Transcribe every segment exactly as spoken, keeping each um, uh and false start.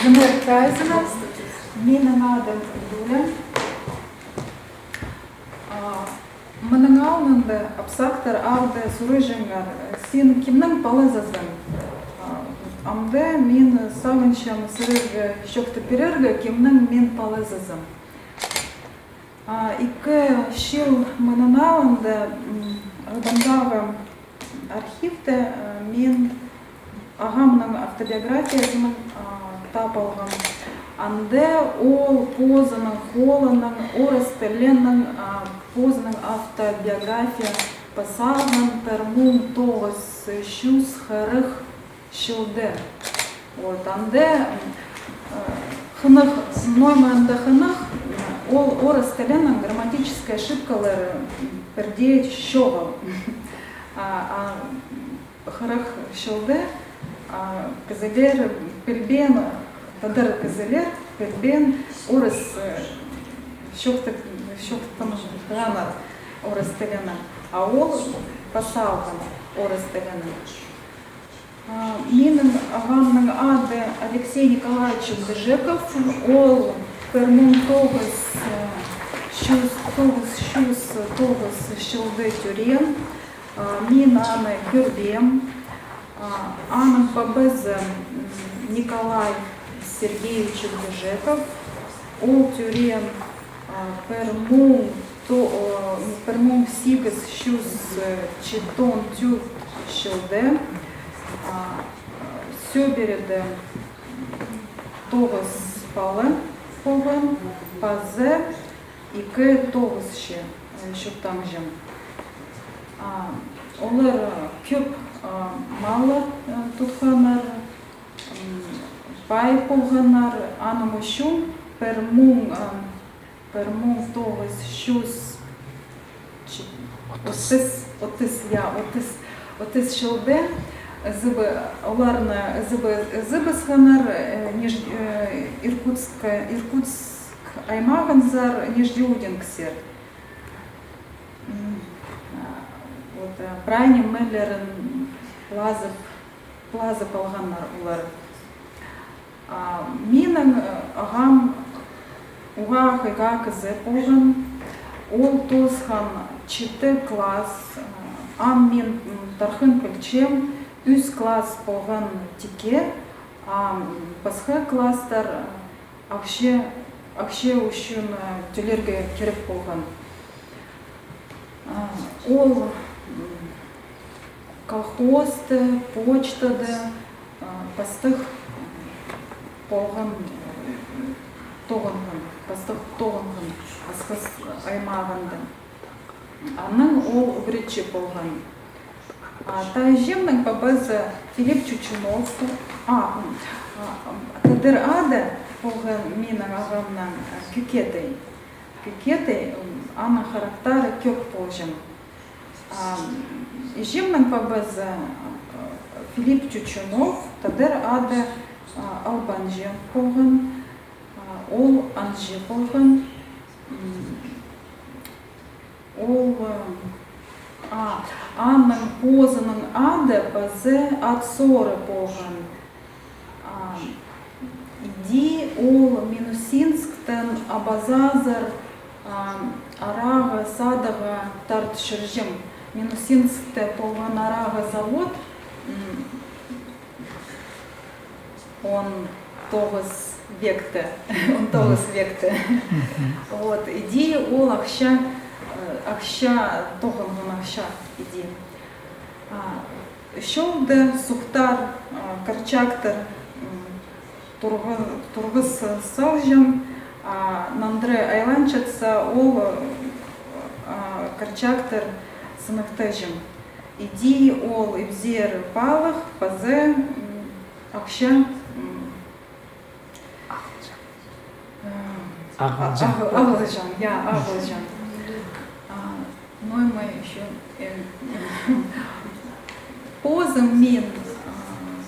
Миннер прайзына, минің адым Юля. А, мының алнында апсахтар алды сурыҷаңнар: син кемнің палазызың? А, амды мин сағынчам сірерге чоохтап пирерге, кемнің мин палазызым. А, ікі чыл мының алнында, м, Ағбандағы архивте, а, мин ағамның автобиографиязын, а, таап алғам. Анда ол позының холынаң орыс тілінең, а, позының автобиография пас салған пір муң тоғыс чӱс хырых чылда. Вот, анда, м, э, хынығ, ноо ма анда хынығ, ол орыс тілінең грамматическая ошибкалар, м, пірдее чоғыл. А, а, хырых чылда, а, кізілер пілбеен, тадар кізілер пілбеен орыс, э, чоохтап, чоохтанғаннар орыс тілінең. А ол пас салған орыс тілінең. А, минің ағамның ады Алексей Николаевич Чугдыжеков. Ол пір муң тоғыс чӱс, тоғыс чӱс тоғыс чылда тӧреен. А, мин аны кӧрбеем. А, аның пабазы, м, Николай Сергеевич Чугдыжеков. Ол тӧреен, а, пір муң то-, о, пір муң сигіс чӱс читон тӧрт чылда, а, сӧбіреді тоғыс пала полған, пазы ікі тоғысчы, э, чуртаанҷаң. А, олар, э, кӧп, а, мал, э, тутханнар, м, пай полғаннар, аның ӱчӱн пір муң, а, пір муң тоғыс чӱс чи-, отыс, отыс, я, отыс, отыс чылда ызыбы-, оларны ызыбы-, ызыбысханнар, э, Ниж-, э, Иркутск, Иркутск аймағынзар ниждеудинксер. М, а, вот, э, прай нимелерін пылазып, пылазып алғаннар олар. А, минің, э, ағам уғаа хыйға кізі полған. Ол тоосхан читі класс, э, ам мин, м, тархын пілчем, ӱс класс полған тикке, а, м, пасха класстар, э, ахча, ахча ӱчӱн, э, тӧлирге кирек полған. А, ол, м, колхозта, почтада, а, пастых полған, тоғынған, пастых тоғынған Асхыс аймағында. Анаң ол ӱгретчі полған. А, тайҷамның пабазы Филипп Чучунов, а, м, а, м, тадар ады полған минің ағамның, а, Кӧкетай. Кӧкетай, м, аның харахтары кӧк полҷаң. А, іҷемнің пабазы, а, Филипп Чучунов, тадар ады, а, Албанҷы полған, а, ол Анҷы полған. М, ол, а, а, аның позының ады паза ат соры полған. А, иди ол Минусинсктің Абазазар, а, арағы садығға тарт чӧрҷең. Минусинскте полған арағы завод, м, он тоғыс векте, он тоғыс векте. Вот, иди ол ахча, э, ахча, тоғынған ахча иди. А, чолда сухтар, а, Корчактар, м, турғы-, турғыс салҷаң, а, нандыра айланчатса, ол, а, Корчактар сыныхтаҷаң. Иди ол ибзер палых паза, м, ахча, м, Ағылҷаң. Ағылҷаң, я, ағылҷаң. А, ноо ма ещё, э, позым мин, а,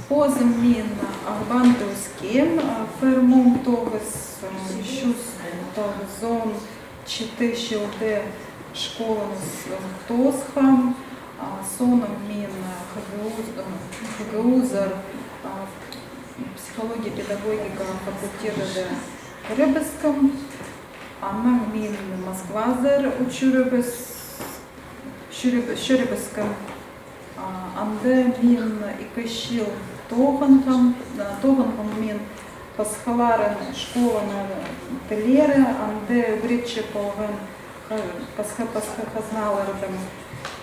позым мин Ағбанда ӧскем, а, пір муң тоғыс чӱс тоғызон читі чылда школаны с-, тоосхам, а, соонаң мин, а, ХГУ, а, ХГУ-зар, а, психология, педагогика факультетінде кірібіскем. Анаң мин Москвазар учурыбыс, чӧріб-, чӧрібіскем. А, анда мин ікі чыл тоғынғам, а, тоғынғам мин пасхаларын школаны тіллері, анда ӱгретчі полған ха-, пасха, пасха хазналардаң,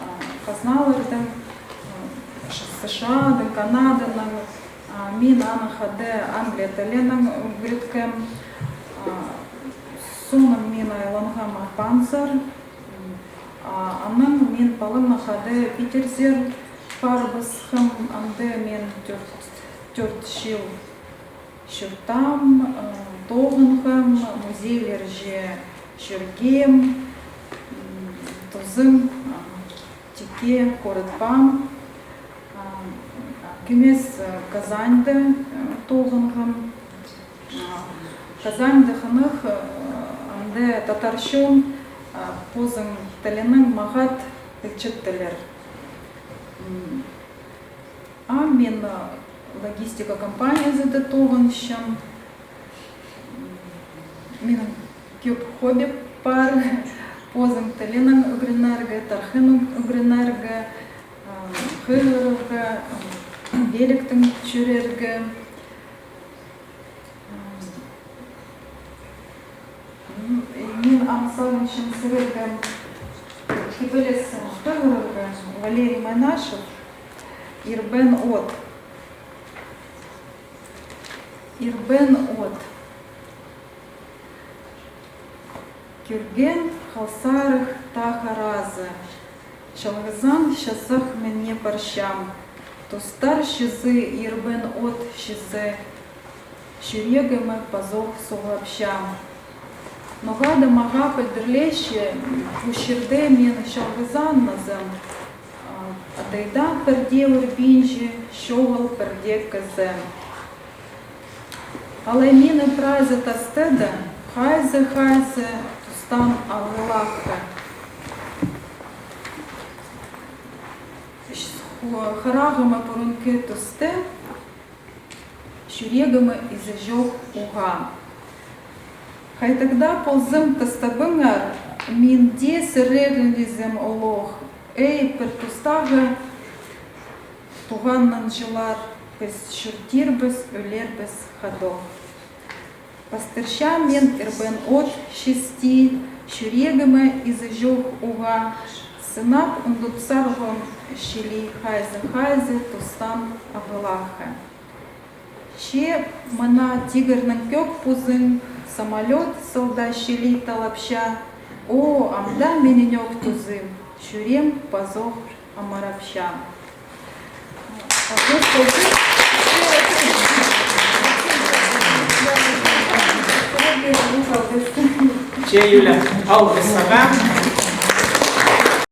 а, хазналардаң, а, Ш-, С Ш А-даң, Канаданаң, а, мин аны хада англия тілінең ӱгреткем. А, соонаң мин айланғам Арпанзар. М, а, анаң мин палаңнаң хада Питерзер парыбысхам, анда мин тӧрт, тӧрт чыл чуртаам, а, тоғынғам, музейлерҷе чӧргем, м, тузым, а, тикке хоратпаам. А, кӧмес, а, Казаньда, а, тоғынғам. А, Казаньда хынығ, а, анда татар чон, а, позының тілінең мағат тілчеттілер. М, а мин, а, логистика компаниязында тоғынчам. Минің кӧп хобби пар. Позының тілінең ӱгренерге, тархыннаң ӱгренерге, а, хығырарға, а, великтең чӧрерге. М, мин ам сағынчам сірерге кибеліс хығырарға. Валерий Майнашев, «Ирбен от». Ирбен от. Кӧрген халсарых тағ аразы, чалғызаан чазағ мине парчам. Тустар чизі, ирбен от чизі, чӱрегіме пазох суғлапчам. Ноға-да мағаа пілдірлече, пу чирде мин чалғызаан на зе. А, адайда пірдее ӱрбинче, чоғыл пірдее кізі. Алай мині прайзы тастады, хайзы-хайзы тустаан ағылахха. Х-, харағыма пурунғы тусты, чӱрегіме изі чох уғаа. Хайдағ даа ползам, тастабаңар, мин дее сірернең изім олох. Ей, пір тустағы туғаннаң чыллар, піс чуртирбыс, ӧлербіс хадох. Пастырчам мин ирбен от чисті, чӱрегіме изі чох уғаа, сынап ундутсарғам чіли, хайзы-хайзы тустаан ағылахха. Че мына тигірнің кӧк пузын самолёт сылда чіли талапча, о, амды минің ӧк тузым, чӱреем пазох амырапча. Че, Юля, алғыс сағаа.